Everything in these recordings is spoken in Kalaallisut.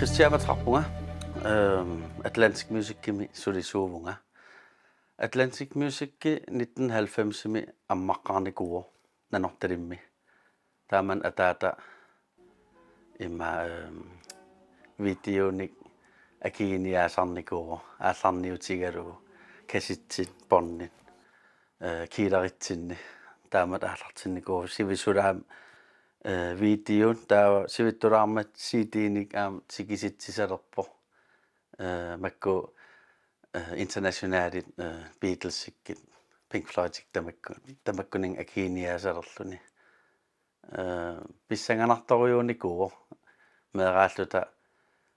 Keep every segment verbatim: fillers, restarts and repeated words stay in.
Christian ateqarpunga, øhm, Atlantic Musicimi sulisuuvunga. Atlantic Musici nitten halvfemsimi ammaqqaarnikuuvoq Nanortalimmi. Taamani ataata ima, øhm, videonik akiginiaasarnikuuvoq aallarniutigalugu kassettit, båndit, øh, keyboarditsinni taamatut aallartinnikuuvoq sivisulaamik, øh, videot taava sivittulaarmat C D-nik aamma tikisitsisalerpoq. Øh, makku, øh, internationalit, øh, Beatlesikkut, Pink Floydikkut tamakku, tamakkuninnga akiginiaasalerluni. Øh, pissanganartorujuunikuuvoq meeraalluta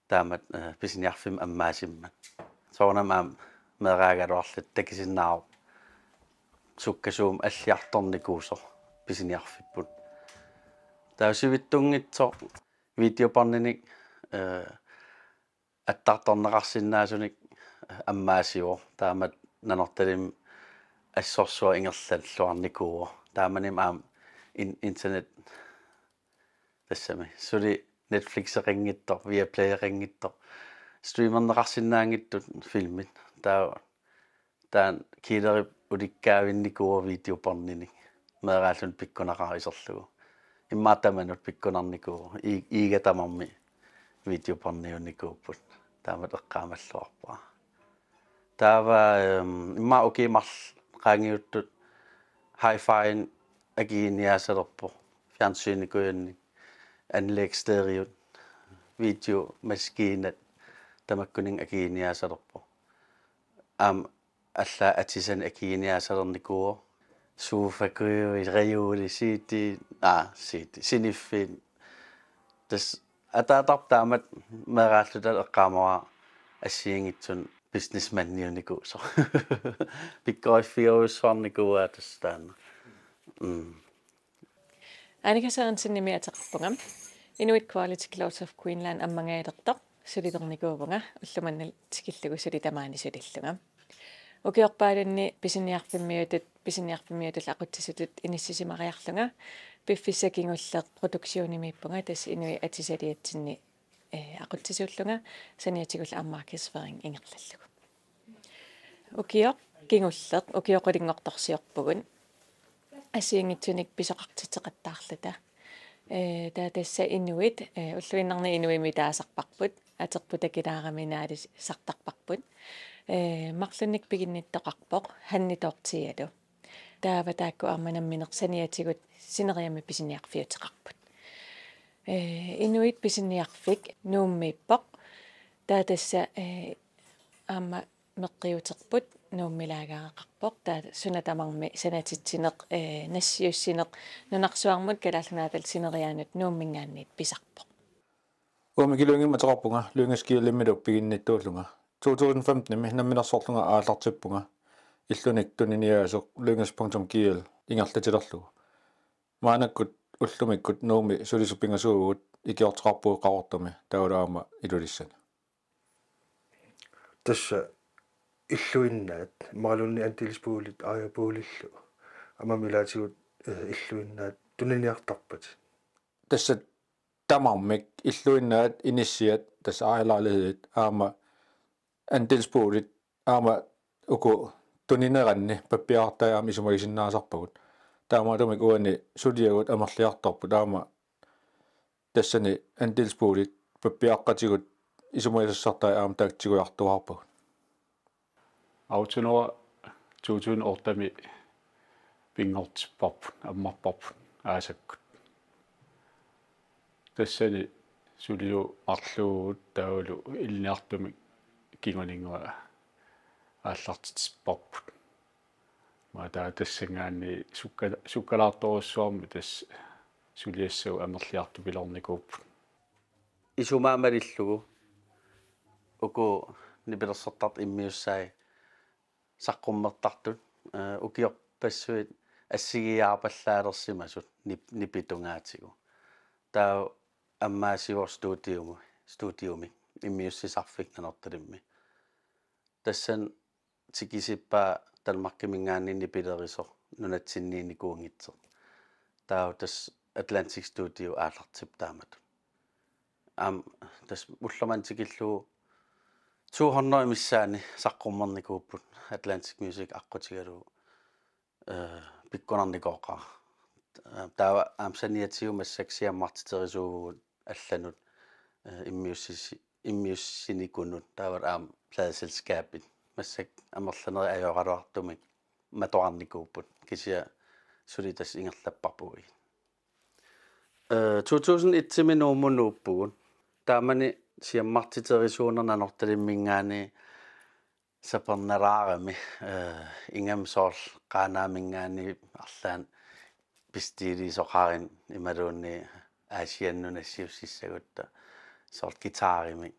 taamatut, øh, pisiniarfimmik ammaasimmat. Soorunami aamma meeraagaluarluta takusinnaavoq sukkasuumik alliartornikuusoq pisiniarfipput. Taava sivitsunngitsoq videobåndinik, øh, attartorneqarsinnaasunik ammaasivoq. Taamatut Nanortalimmi assorsuaq ingerlalluarnikuuvoq. Taamanimi aamma in-, internet, tassami suli Netflixeqanngitsoq, Viaplayeqanngitsoq, streamerneqarsinnaanngitsut filmit. Taava taanna keyboardip ulikkaavinnikuuvoq videobåndinik. Meeraalluni pikkunaqaaq iserlugu. Immaqa tamanut pikkunarnikuuvoq. Ii-, iiga tamarmi videobåndiunnikuupput. Taamatut eqqaamalluarpara. Taava, øhm, immaqa ukiut marluk qaangiuttut hi-fi-nik akiginiaasalerpoq. Fjernsynikujunik, anlæg, stereot, videomaskiinat, tamakkuninnga akiginiaasalerpoq. Aamma allaat atisanik akiginiaasalernikuuvoq. Sofakujuit, reolit, C D, aa, C D, siniffiit. Tassa ataatarput taamatut meeraalluta eqqaamavara assigiinngitsunik businessmandiunnikuusoq. Pikkoriffigerujussuarnikuuaa tassa taanna. Mm. Annika Sørensenimik ateqarpunga. Inuit Quality Clothes of Greenland ammangaalertoq sulilernikuuvunga, ulloq manna tikillugu suli tamaani sulillunga. Ukiorpaalunni pisiniarfimmiutut, pisiniarfimmiutullu aqutsisutut inissisimariarlunga, piffissaq kingulleq produktionimiippunga, tassa inuit atisaliatsinni, øh, aqutsisuullunga, saniatigullu aamma markedsføring ingerlallugu. Ukioq kingulleq, ukioq qulinngortorsiorpugut. Assigiinngitsunik pisoqartitseqattaarluta. Øh, taava tassa inuit, øh, ulluinnarni inuimmi taasarparput, aterput takilaarami naalisartarparput. Øh, marlunnik piginnittoqarpoq, Hanni Dorthialu. Taava taakku aamma nammineq saniatigut sineriammi pisiniarfiuteqarput. Øh, inuit pisiniarfik Nuummiippoq. Taava tassa, øh, aamma meqqiuterput Nuummi lagereqarpoq. Taava suna tamarmi sanatitsineq, øh, nassiussineq nunarsuarmut Kalaallit Nunaata sineriaanut Nuumminngaanniit pisarpoq. Uanga Mikki Lyngimik ateqarpunga, Lynges G L M-illu piginnittuullunga. To tusind femtenimi namminersorlunga aallartippunga illunik tuniniaaseq lynges punktum G L ingerlatilerlugu. Maannakkut ullumikkut Nuummi sulisut pingasuuvugut, ikiorteqarpugut Qaqortumi, taavalu aamma Ilulissani. Tassa illuinnaat, imaluunniit andelsbolilit, ejerboligillu, aamma ilaatigut, øh, illuinnaat tuniniartarpatit? Tassa tamarmik, illuinnaat, inissiat, tassa ejerlejlighedit, aamma andelsbolilit, aamma uku tunineranni pappiartai aamma isumagisinnaasarpagut. Taamaattumik uani suliagut amerliartorput, aamma tassani andelsbolilit pappiaqqatigut isumagisassartai aamma taakku tigujartuaarpagut. Autonova to tusind otte-mi pinngortipparput, ammarparput aasakkut. Tassani suliaq marluuvugut, taavalu ilinniartumik kinguninnguaq aallartitsipparput. Aamma taava tassanngaanniit sukka-, sukkalaartorujussuarmik tassa suliassagut amerliartupiloornikuupput. Isumaa malillugu uku nipilersortartut immiussaat saqqummertartut, øh, ukiorpassuit assigiiaarpallaalersimasut nip-, nipit tungaatigut. Taava ammaasivoq studiumi, studiumi, immiussisarfik Nanortalimmi. Tassani tikisippaa Danmarkiminngaanniit nipilerisoq nunatsinniinnikuunngitsoq. Taava tassa Atlantic Studio aallartippoq taamatut. Aamma tassa ullormanna tikillugu to hundrede missaani saqqummernikuupput Atlantic Music aqqutigalugu, eh, pikkunarnikooqaaq. Taava aamma saniatigut massakkut siammartiterisuuvugut allanut, eh, immiussisi-, immiussinikunut, taava aamma pladeselskabit. Massakkut amerlanerit ajoraluartumik matoraarnikuupput, kisianni suli tassa ingerlapparput uagut. Eh, to tusind et-imi Nuummut nuuppugut. Taamani siammartiterisuuneq Nanortalimminngaanniit sapernalaarami, eh, ingammik soorlu Qaanaaminngaanniit arlaannik bestilliisoqarmat imaluunniit Aasiannut nassiussissagutta soorlu guitarimik.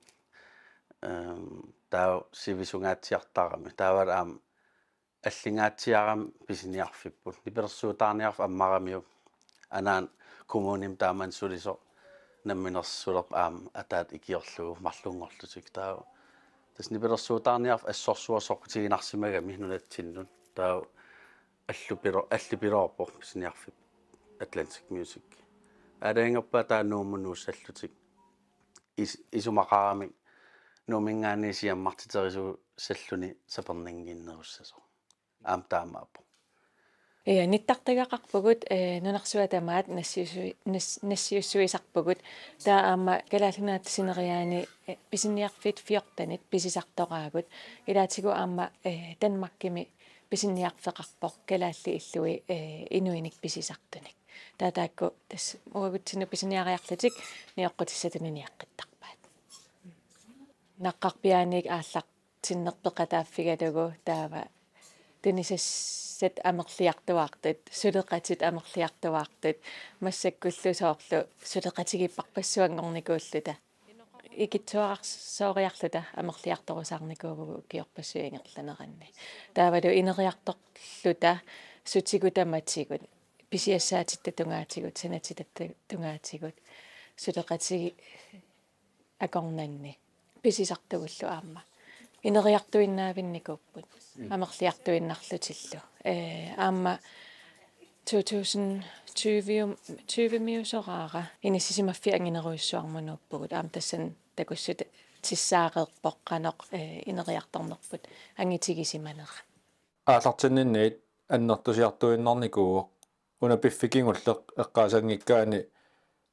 Ehm, taava sivisungaatsiartarami. Taava aamma allingaatsiarami pisiniarfipput. Nipilersuutaarniarfik ammaramiuk. Anaana kommunimi taamani sulisoq namminersulerpoq aamma ataata ikiorlugu marlunngorlutik. Taava tassa nipilersuutaarniarfik assorsuaq soqutiginarsimagami nunatsinnut. Taava allupilo-, allupiloorpoq pisiniarfipput Atlantic Music. Aalajangerpaat taava Nuummut nuussallutik. Is-, isumaqaramik Nuumminngaanniit siammartiterisuusalluni sapernaannginnerussasoq. Aamma taamaappoq. Ja, nittartagaqarpugut, eh, nunarsuaq tamaat nassiussu-, nas-, nassiussuisarpugut. Taava aamma Kalaallit Nunaata sineriaani, eh, pisiniarfiit fjortenit pisisartoraagut. Ilaatigut aamma, eh, Danmarkimi pisiniarfeqarpoq kalaallit illui, eh, inuinik pisisartunik. Taava taakku tassa uagutsinnut pisiniariarlutik nioqqutissanik tuniniaqqittarpaat. Naqqarpiaaniit aallartinneq peqataaffigalugu taava tunisassat amerliartuaartut, suleqatit amerliartuaartut, massakkullu soorlu suleqatigiipparpassuanngornikuulluta. Ikittuararsooriarluta amerliartorusaarnikuuvugut ukiorpassuit ingerlaneranni. Taavalu ineriartorluta sutigut tamatigut, pisiassaatitta tungaatigut, sanatitatta tungaatigut, suleqatigiit akornanni pisisartugullu aamma ineriartuinnaavinnikuupput. Mm. Amerliartuinnarlutillu. Eh, aamma to tusind tyve, tyvemiusoraara inissisimaffiit anginerujussuarmut nuuppugut. Aamma tassani takussutissaareerpoq qanoq, eh, ineriartornerput angitigisimanera. Aallartinninniit annertusiartuinnarnikuuvoq. Una piffissap kingulleq eqqaasanngikkaanni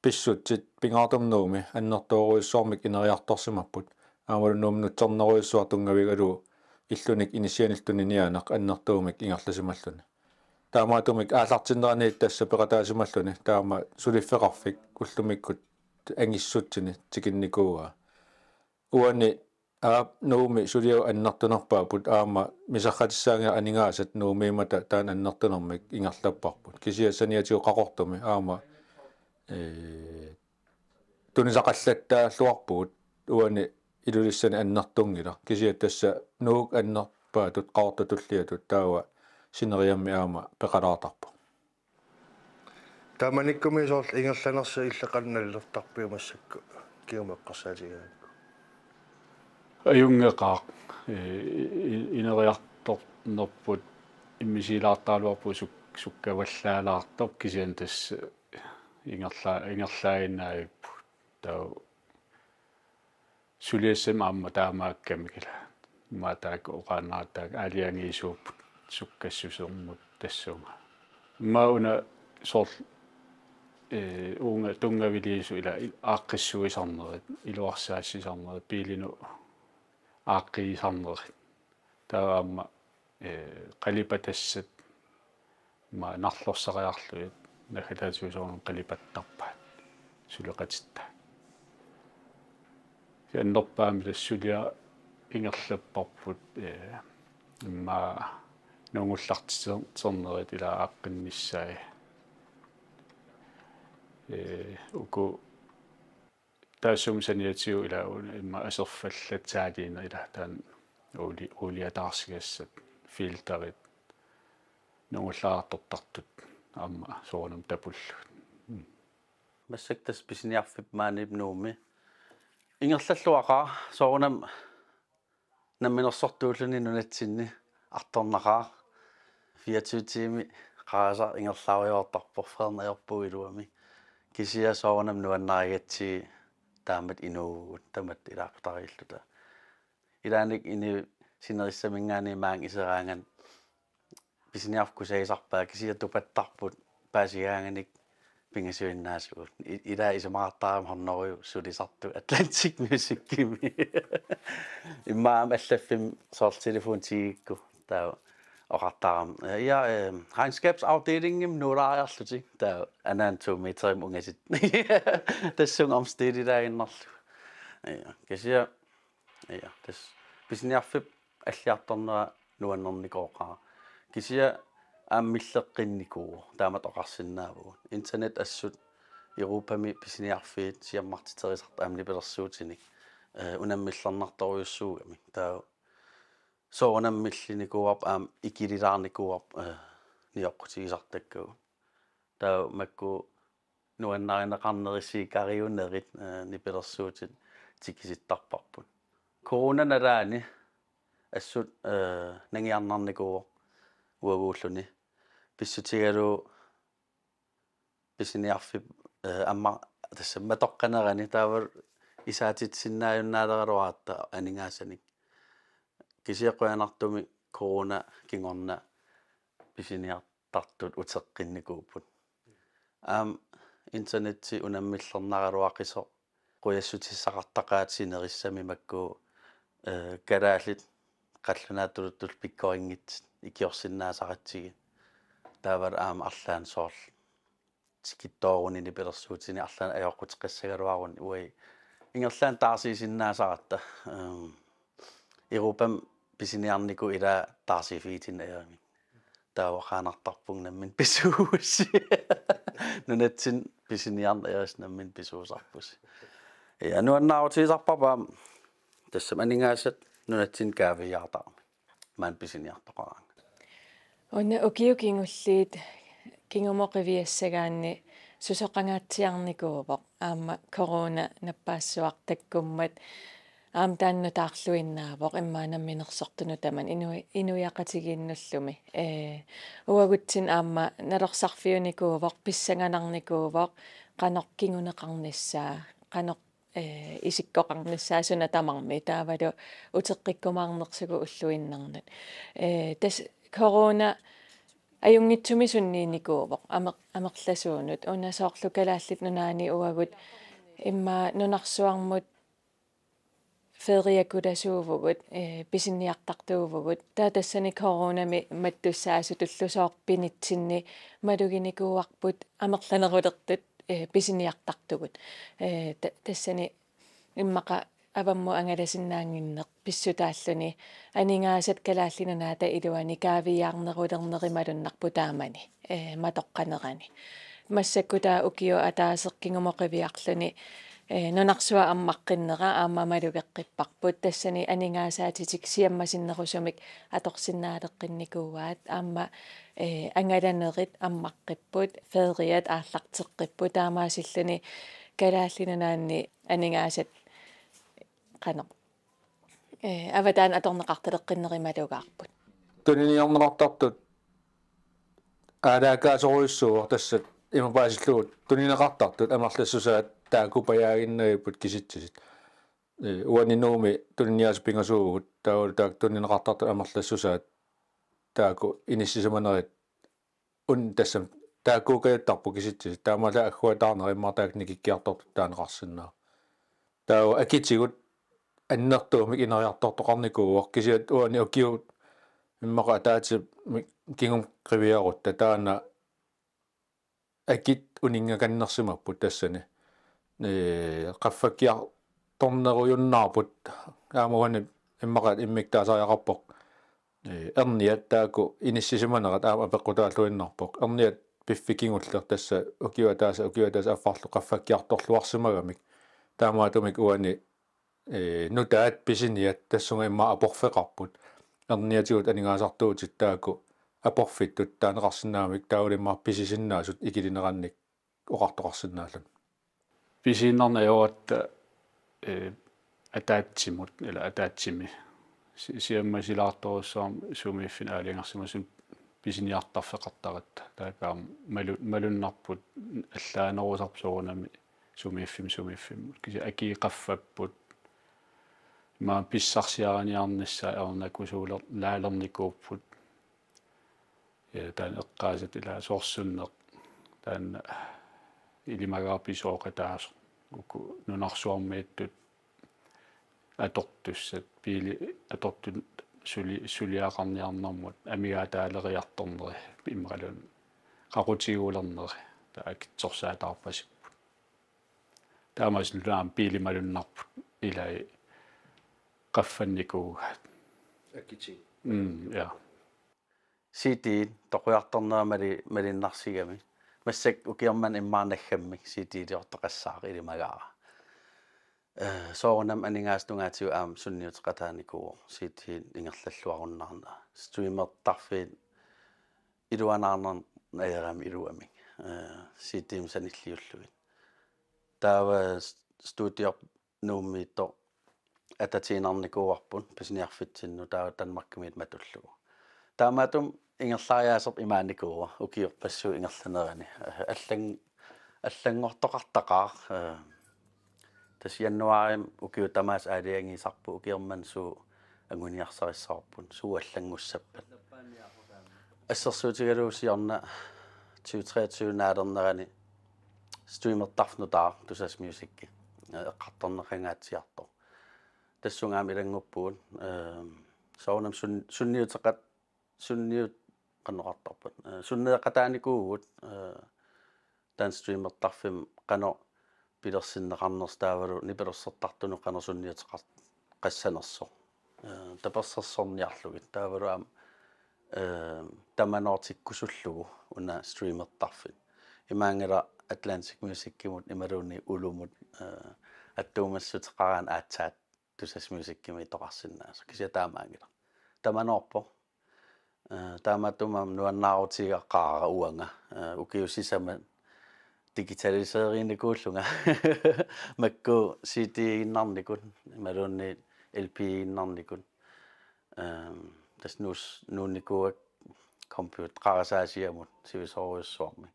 pissutsit pingaartumik Nuummi annertoorujussuarmik ineriartorsimapput. Aammalu Nuummi nutsernerujussuaq tunngavigalugu illunik inissianillu tuniniaaneq annertuumik ingerlasimalluni. Taamaattumik aallartinneraniit tassa peqataasimalluni taama suliffeqarfik ullumikkut angissutsini tikinnikuuaa. Uani aap Nuummi suliagut annertunerpaapput aamma misissortissaanngillat aningaasat Nuummiimmata taanna annertunermik ingerlapparput. Kisianni saniatigut Qaqortumi aamma, ee, tunisaqallattaalluarpugut uani Ilulissani annertunngilaq. Kisianni tassa Nuuk annerpaatut Qaqortoq tulliatut taava sineriammi aamma peqalaartarpoq. Taamanikkummi soorlu ingerlanersi illit qanoq nalilertarpiuk massakkut kingumut eqqarsaatigaangakku? Ajunngeqaaq, ee, i-, i-, ineriartornerput immisiilaartaraluarpugut suk-, sukkavallaalaartoq kisianni tassa ingerla-, ingerlaaginnaavipput. Taava suliassami aamma taamaakkami kila. Immaqa taakku oqaannartaaq aalajangiisuupput sukkassusermut tassunga. Immaqa una soorlu, ee, uunga tunngaviliisut ila i-, aaqqissuisarnerit, iluarsaassisarnerit, biilinut aaqqiisarnerit. Taava aamma, ee, qalipatassat ima narlorsariarlugit naggataatigullu soorunami qalipattarpaat suleqatitta. Kisianni annerpaamik tassa suliaq ingerlapparput, ee, immaqa nungullartiternerit ila aaqqinnissaat. Ee, uku taassuma saniatigut ila una immaqa aserfallatsaaliineq ila taanna uuli-, uuliataarsigassat filterit nungullaartortartut aamma soorunami tapullugit. Mm. Massakkut tassa pisiniarfipput maaniippoq Nuummi. Ingerlalluaqaaq soorunami namminersortuulluni nunatsinni artornaqaaq. Fireogtyve tiimit qarasaq ingerlaarujoortarpoq, Frederik ajorpugut iluamik. Kisianni soorunami nuannarigatsigit taamatut inuuvugut tamatta ilaaqqutariilluta. Ilaanni inuit sinerissaminngaanniit maanga iseraangat pisiniarfik kusagisarpaat kisianni tupattarput paasigaanganik pingasuinnaasugut. I-, ilaa isumaqartarami hundrede sulisartut Atlantic Musicimi. Immaqa aamma allaffimmi soorlu telefoni tigigukku taava oqartarami. Ja, øh, regnskabsafdelingimi nuulaariarlutik taava anaana to meterimik ungasit. Tassunga omstillilaaginnarlugu. Ja, kisianni ja, tassa pisiniarfik alliartornera nuannernikooqaaq. Kisianni aamma milleqqinnikuuvoq taamatut oqarsinnaavugut. Internet assut Europami pisiniarfiit siammartiterisartut aamma nipilersuutinik, øh, unammillernartorujussuugamik. Taava soorunami millinikuuarput aamma ikililaarnikuuarput, øh, nioqqutigisartakkagut. Taava makku nuannarineqarnerit siikariunerit, øh, nipilersuutit tikisittarparput. Corona nalaani assut, øh, nangiarnarnikuuvoq uaguulluni. Pissutigalugu pisiniarfik, øh, aamma tassa matoqqanerani taava isaatitsisinnaajunnaalereeratta aningaasanik. Kisianni qujanartumik corona kingorna pisiniartartut uteqqinnikuupput. Aamma internetti unammillernaraluaqisoq qujassutissaqartaqaat sinerissami makku, øh, kalaallit qallunaatut tuluttut pikkorinngitsut ikiorsinnaasaratsigit. Taavalu aamma arlaannik soorlu tikittooruni nipilersuutini arlaannik ajoquteqassagaluaruni uagut ingerlaannaq taarsiisinnaasaratta. Øhm, Europami pisiniarnikut ilaa taarsiiffigitinneq ajorami. Taava oqaannartarpunga nammineq pisuussi. Nunatsinni pisiniarneq ajorami nammineq pisuusarpusi. Ja, nuannaarutigisarparput aamma tassami aningaasat nunatsinni kaaviiaartaramik. Maani pisiniartoqaraangat. Una ukiut kingulliit kingumut qiviassagaanni susoqangaatsiarnikuuvoq aamma corona nappaassuaq takkummat aamma taanna nutaarluinnaavoq immaqa namminersortunut tamanut inu-, inuiaqatigiinnullumi. Ee, uagutsinnut aamma nalorsarfiunikuuvoq, pissanganarnikuuvoq, qanoq kinguneqarnissaa, qanoq, ee, isikkoqarnissaa suna tamarmi taavalu uteqqikkumaarnersugut ulluinnarnut. Ee, tassa corona ajunngitsumik sunniinikuuvoq amer-, amerlasuunut. Una soorlu Kalaallit Nunaanni uagut immaqa nunarsuarmut feriakulasuuvugut, ee, pisiniartartuuvugut. Taava tassani coronami mattussaasutullu sooq pinitsinni maluginikuuarput amerlanerulertut, ee, pisiniartartugut. Ee, ta-, tassani immaqa avammut angalasinnaannginneq pissutaalluni aningaasat Kalaallit Nunaata iluani kaaviiaarnerulerneri malunnarput taamani, ee, matoqqanerani. Massakkut taava ukioq ataaseq kingumut qiviarluni, ee, nunarsuaq ammaqqinnera aamma malugeqqipparput. Tassani aningaasaatitik siammasinnerusumik atorsinnaaleqqinnikuuaat aamma, ee, angalanerit ammaqqipput, feriat aallarteqqipput, taamaasilluni Kalaallit Nunaanni aningaasat qanoq, ee, avataani atorneqartaleqqinneri malugaarput. Tuniniarneqartartut aalaakaasorujussuuvoq tassa ima paasillugu tunineqartartut amerlassusaat taakkupajaaginnavipput kisitsisit. Ee, uani Nuummi tuniniaasut pingasuuvugut taavalu taakku tunineqartartut amerlassusaat taakku inissisimanerit un-, tassami taakkuukajuttarput kisitsisit taamaallaat agguataarneq immaqa taakku nikikkiartortut taaneqarsinnaavoq. Taava akitigut annertuumik ineriartortoqarnikuuvoq kisianni uani ukiut immaqa ataatsimik kingumut qiviarutta taanna akit uninngakannersimapput tassani. Ee, qaffakkiartornerujunnaarput aamma uani immaqa immiktaasariaqarpoq. Ee, erniat taakku inissisimanerat aamma apeqqutaalluinnarpoq. Erniat piffissaq kingulleq tassa ukiup ataaseq, ukiup ataaseq affarlu qaffakkiartorluarsimagamik. Taamaattumik uani, ee, nutaat pisiniat tassunga immaqa aporfeqarput. Erniatigut aningaasartuutit taakku aporfittut taaneqarsinnaagamik taavalu immaqa pisisinnaasut ikilinerannik oqartoqarsinnaalluni. Pisiinnarneq ajoratta, ee, ataatsimut, ila ataatsimi. Si-, siammasilaartorujussuarmik sumiiffinni aalajangersimasuni pisiniartarfeqartaratta. Taakku aamma malu-, malunnarput allaanerusarput soorunami sumiiffimmut sumiiffimmut. Kisianni akii qaffapput. Ima pissarsiariniarnissaa ernakusuuler-, laalernikuupput. Ja, taanna eqqaasat ila sorsunneq. Taanna ilimagaara pisooqataasoq. Uku nunarsuarmiittut atortussat, biili atortut suli-, suliaqarniarnermut, amigaataaleriartorneri, imaluunniit qaqutiguulerneri, taava akitsorsaataarpasipput. Taamaasillunga aamma biili malunnarput ilai qaffannikuugaat. Akitik. Mm, ja. C D toqujartornera mali-, malinnarsigami. Massakkut ukioq manna immaqa naggammik C D-liortoqassaaq ilimagaara. Eh, soorunami aningaasat tungaatigut aamma sunniuteqataanikuuvoq C D ingerlalluarunnaarnera. Streamertarfiit iluanaarnarneq ajoramik iluamik. Eh, C D-mik sanilliullugit. Taava s-, studio Nuummiittoq atatiinnarnikuuarput pisiniarfitsinnut taava Danmarkimiit matullugu. Taamaattumik ingerlariaaseq imaannikuuvoq ukiorpassuit ingerlaneranni. Allan-, allanngortoqartaqaaq, eh, tassa januaarimi ukiut tamaasa aalajangiisarput ukioq manna suut anguniarsarissavarput, suut allanngussappat. Assersuutigalugu siorna tyve treogtyve naalernerani streamertarfik nutaaq Tusass Music, eh, eqqartorneqangaatsiartoq. Tassunga aamma ilannguppugut, eh, soorunami sun-, sunniuteqat-, sunniut-, qanoq oqartarpat. Eh, sunneeqataanikuuvugut, eh, taanna streamertarfimmi qanoq pilersinneqarnersoq taavalu nipilersortartunut qanoq sunniuteqar-, qassanersoq. Eh, tapersersorniarlugit. Taavalu aamma, eh, tamanoortikkusullugu una streamertarfik. Imaanngilaq Atlantic Musicimut imaluunniit Ulumut, eh, attuumassuteqaraanni aatsaat Tusass Musicimi itoqarsinnaasoq. Kisianni taamaanngilaq. Tamanoorpoq. Eh, taamaattumik aamma nuannaarutigeqaara uanga. Eh, ukiut sisamat digitaliseerinikuullunga. Makku C D-innarnikut, imaluunniit L P-innarnikut. Ehm, tassa nuus-, nuunnikuuakka comput-, qarasaasiamut sivisoorujussuarmik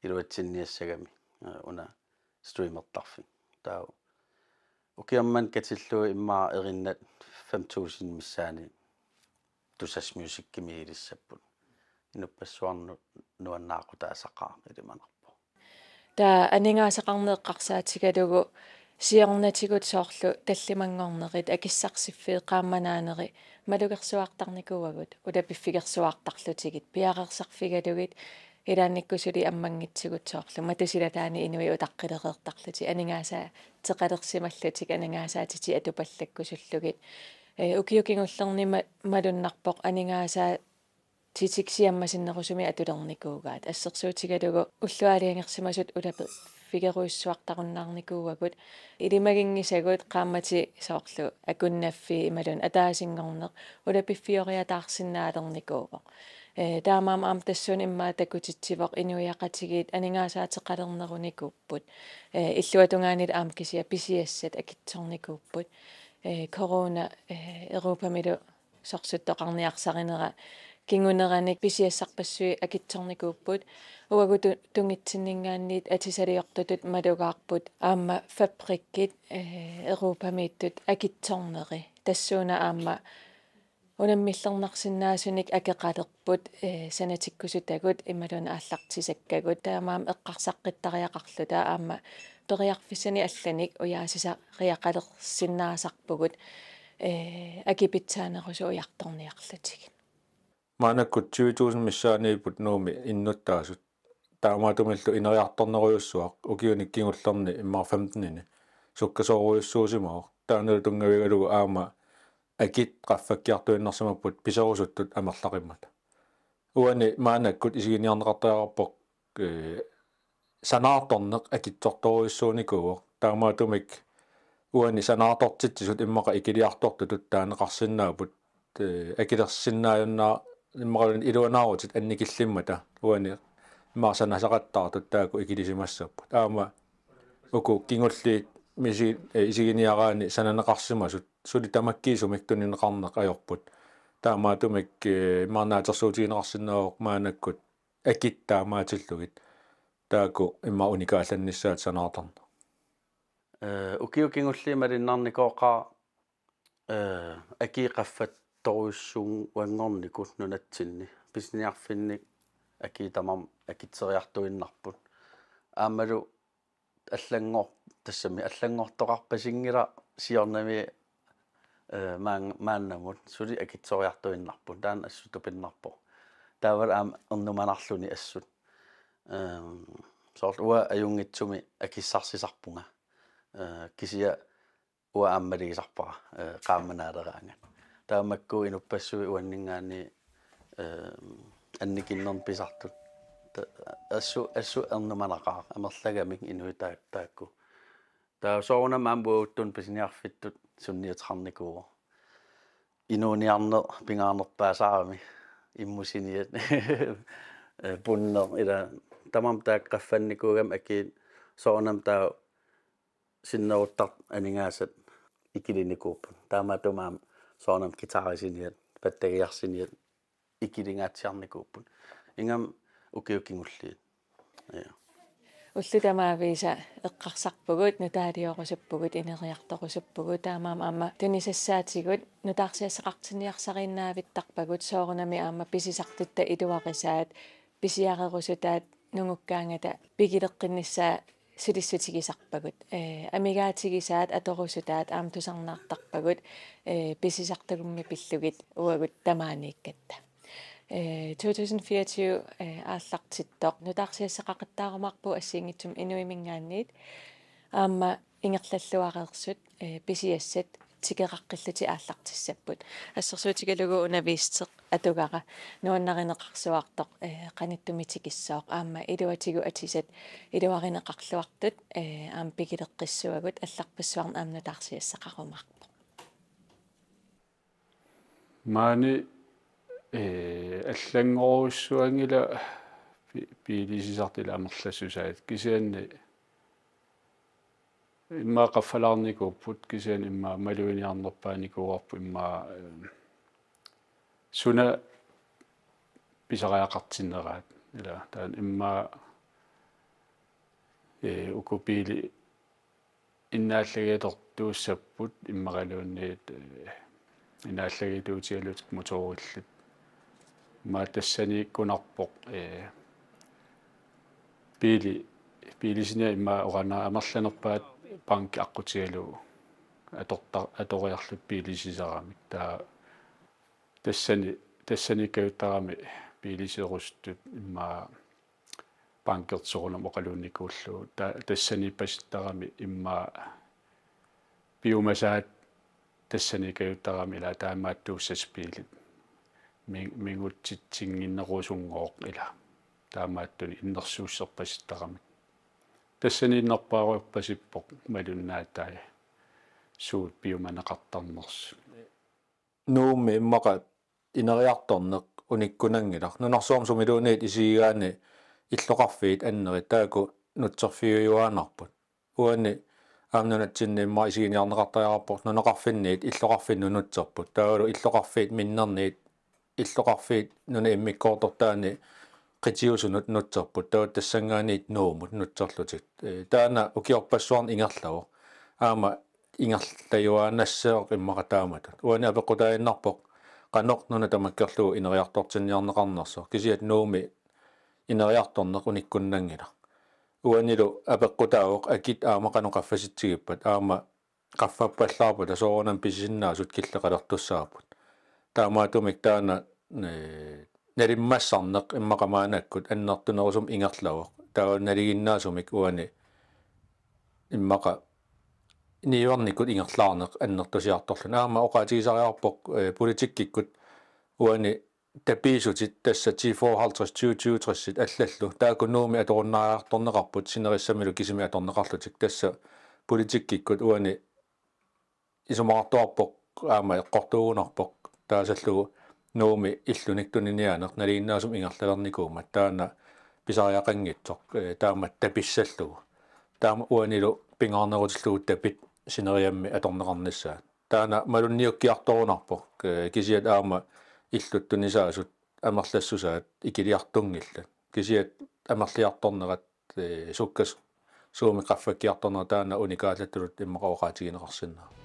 iluatsinniassagami, eh, una streamertarfik. Taava ukioq manna katillugu immaqa erinnat fem tusind missaani Tusass Musicimi ilissapput. Inuppassuarnut nuannaaqutaasaqaaq ilimanarpoq. Taava aningaasaqarneq eqqarsaatigalugu siornatigut soorlu tallimanngornerit akissarsiffii qaammat naaneri malugersuartarnikuuagut, ulapiffigersuartarlutigit, piareersarfigalugit, ilaannikkut suli ammanngitsigut soorlu matusilataani inuit utaqqilereertarlutik, aningaasaa- teqalersimallutik aningaasaatitit atupallakkusullugit. Eh, ukiut kingullerni ma-, malunnarpoq aningaasaatitik siammat sinnerusumik atulernikuugaat. Assersuutigalugu ullut aalajangersimasut ulapiffigerujussuartarunnaarnikuuagut. Ilimaginngisagut qaammatit soorlu akunnaffii imaluunniit ataasinngorneq ulapiffioriataarsinnaalernikuuvoq. Eh, taamaammat aamma tassuuna immaqa takutitsivoq inuiaqatigiit aningaasaateqalernerunikuupput. Eh, illuatungaanilu aamma kisianni pisiassat akitsornikuupput. Eh, corona, eh, Europamilu sorsuttoqarniarsarinera kinguneranik pisiassarpassuit akitsornikuupput. Uagut tu-, tungitsinninngaanniit atisaliortutut malugaarput aamma fabrikkit, eh, Europamiittut akitsorneri. Tassuuna aamma unammillernarsinnaasunik akeqalerput, eh, sanatikkusutagut imaluunniit aallartisakkagut, taamaammat eqqarsaqqittariaqarluta aamma periarfissanik allanik ujaasisariaqalersinnaasarpugut, eh, akipitsaanerusut ujartorniarlutigit. Maannakkut tyve tusind missaaniipput Nuummi innuttaasut. Taamaattumillu ineriartornerujussuaq ukiuni kingullerni immaqa femtenini sukkasoorujussuusimavoq. Taannalu tunngavigalugu aamma akit qaffakkiartuinnarsimapput piserusuttut amerlaqimmata. Uani maannakkut isiginiarneqartariaqarpoq, eh, sanaartorneq akitsortorujussuunikuuvoq. Taamaattumik uani sanaartortitsisut immaqa ikiliartortutut taaneqarsinnaapput, eh, akilersinnaajunnaar-, immaqaluunniit iluanaarutit annikillimmata uani immaqa sanasaqattaartut taakku ikilisimassapput. Aamma uku kingulliit misi-, eh, isiginiaraanni sananeqarsimasut suli tamakkiisumik tunineqarneq ajorput. Taamaattumik, eh, immaqa naatsorsuutigineqarsinnaavoq maannakkut akit taamaatillugit. Taakku immaqa unikaallannissaat sanaartorneq. Eh, ukiut kingulliit malunnarnikooqaaq, eh, akii qaffattorujussuanngornikut nunatsinni. Pisiniarfinni akii tamarmik akitseriartuinnarput. Aammalu allanngor-, tassami allanngortoqarpasinngilaq siornami, eh, maan-, maannamut suli akitsoriartuinnarput. Taanna assut tupinnarpoq. Taavalu aamma ernumanarluni assut. Ehm, soorlu uanga ajunngitsumik akissarsisarpunga. Eh, kisianni uanga aamma malugisarpara, eh, qaammat naaleraangat. Taava makku inuppassuit uanninngaanniit, eh, annikinnernik pisartut. Ta-, assut, assut ernumanaqaaq, amerlagamik inuit taa-, taakku. Taava soorunami aamma uagutsinnut pisiniarfittut sunniuteqarnikuuvoq. Inuuniarneq pingaarnerpaasarami, immusiniat, eh, punneq, ila tamarmik taakku qaffannikuugamik akii soorunami taava sinneruttartut aningaasat ikilinikuupput. Taamaattumik aamma soorunami guitarisiniat, pattagiarsiniat ikilingaatsiarnikuupput. Ingammik ukiut kingulliit. Ja. Ullut tamaviisa eqqarsarpugut, nutaaliorusupput, ineriartorusupput, taamaammat aamma tunisassaatigut nutaarsiassaqartinniarsariinnaavittarpagut, soorunami aamma pisisartutta iluarisaat, pisiarerusutaat nungukkaangata pigileqqinnissaat sulissutigisarpagut. Eh, amigaatigisaat atorusutaat aamma tusarnaartarpagut, eh, pisisartagummi pillugit uagut tamaaniikkatta. Eh, to tusind fireogtyve, eh, aallartittoq nutaarsiassaqaqattaarumaarpugut assigiinngitsumik inuiminngaanniit aamma ingerlalluareersut, eh, pisiassat tikeraqqillutik aallartissapput. Assersuutigalugu una Viisteq atugara nuannarineqarsuartoq, eh, qanittumi tikissooq, aamma iluatigut atisat iluarineqarluartut, eh, aamma pigileqqissuagut, allarpassuarni aamma nutaarsiassaqarumaarpoq. Maani, eh, allanngorujussuanngilaq pi-, piilisisartut ilaa amerlassusaat, kisianni immaqa qaffalaarnikuupput, kisianni immaqa maluginiarnerpaanikuuarput, immaqa, eh, suna pisariaqartinneraat. Ila taanna immaqa, eh, uku biili innaallagiatortuussapput immaqaluunniit, eh, innaallagiatuutigalutik motorillit. Immaqa tassaniikkunarpoq, eh, biili, biilisiniat immaqa oqarnera amerlanerpaat banki aqqutigalugu atorta-, atoriarlutik biilisisaramik. Taava tassani, tassaniikkajuttarami biilisiorusutut immaqa bankertoq soorunami oqaluunnikuullugu. Ta-, tassaniippasittarami immaqa piumasaat tassaniikkajuttarami ila taamaattuussasut biilit. Mi-, mingutsitsinnginnerusunngooq ila. Taamaattunik innersuusserpasittaramik. Tassaniinnerpaarujorpasippoq malunnaatai suut piumaneqartarnersut. Nuummi immaqa ineriartorneq unikkunanngilaq. Nunarsuarmi sumiluunniit isigigaanni illoqarfiit annerit taakku nutserfigiuaannarput. Uani aamma nunatsinni immaqa isiginiarneqartariaqarpoq nunaqarfinniit illoqarfinnut nutserput. Taavalu illoqarfiit minnerniit illoqarfiit nunap immikkoortortaani qitiusunut nutserput. Taava tassanngaanniit Nuummut nutserlutik. Eh, taanna ukiorpassuarni ingerlavoq. Aamma ingerlajuaannassooq immaqa taamatut. Uani apeqqutaaginnarpoq qanoq nuna tamakkerlugu ineriartortinniarneqarnersoq. Kisianni Nuummi ineriartorneq unikkunanngilaq. Uanilu apeqqutaavoq akit aamma qanoq qaffasitsigippat, aamma qaffappallaarpata soorunami pisisinnaasut killeqalertussaapput. Taamaattumik taanna, eh, nalimmassarneq immaqa maannakkut annertunerusumik ingerlavoq. Taava nalinginnaasumik uani immaqa niuernikkut ingerlaarneq annertusiartorluni. Aamma oqaatigisariaqarpoq, eh, politikkikkut uani tapiissutit tassa T fyrre halvtreds tyve tyve tres-it allallu. Taakku Nuummi atorunnaariartorneqarput sinerissamilu kisimik atorneqarlutik. Tassa politikkikkut uani isumaqartuarpoq aamma eqqortuugunarpoq taasallugu Nuummi illunik tuniniaaneq nalinginnaasumik ingerlalernikuummat taanna pisariaqanngitsoq, eh, taama tapissallugu. Taama uanilu pingaarnerutillugu tapit sineriammi atorneqarnissaat. Taanna malunniukkiartorunarpoq, eh, kisiat aamma illut tunisaasut amerlassusaat ikiliartunngillat. Kisiat amerliartornerat, eh, sukkasuumik suumi qaffakkiartornerat taanna unikaallattullu immaqa oqaatigineqarsinnaavoq.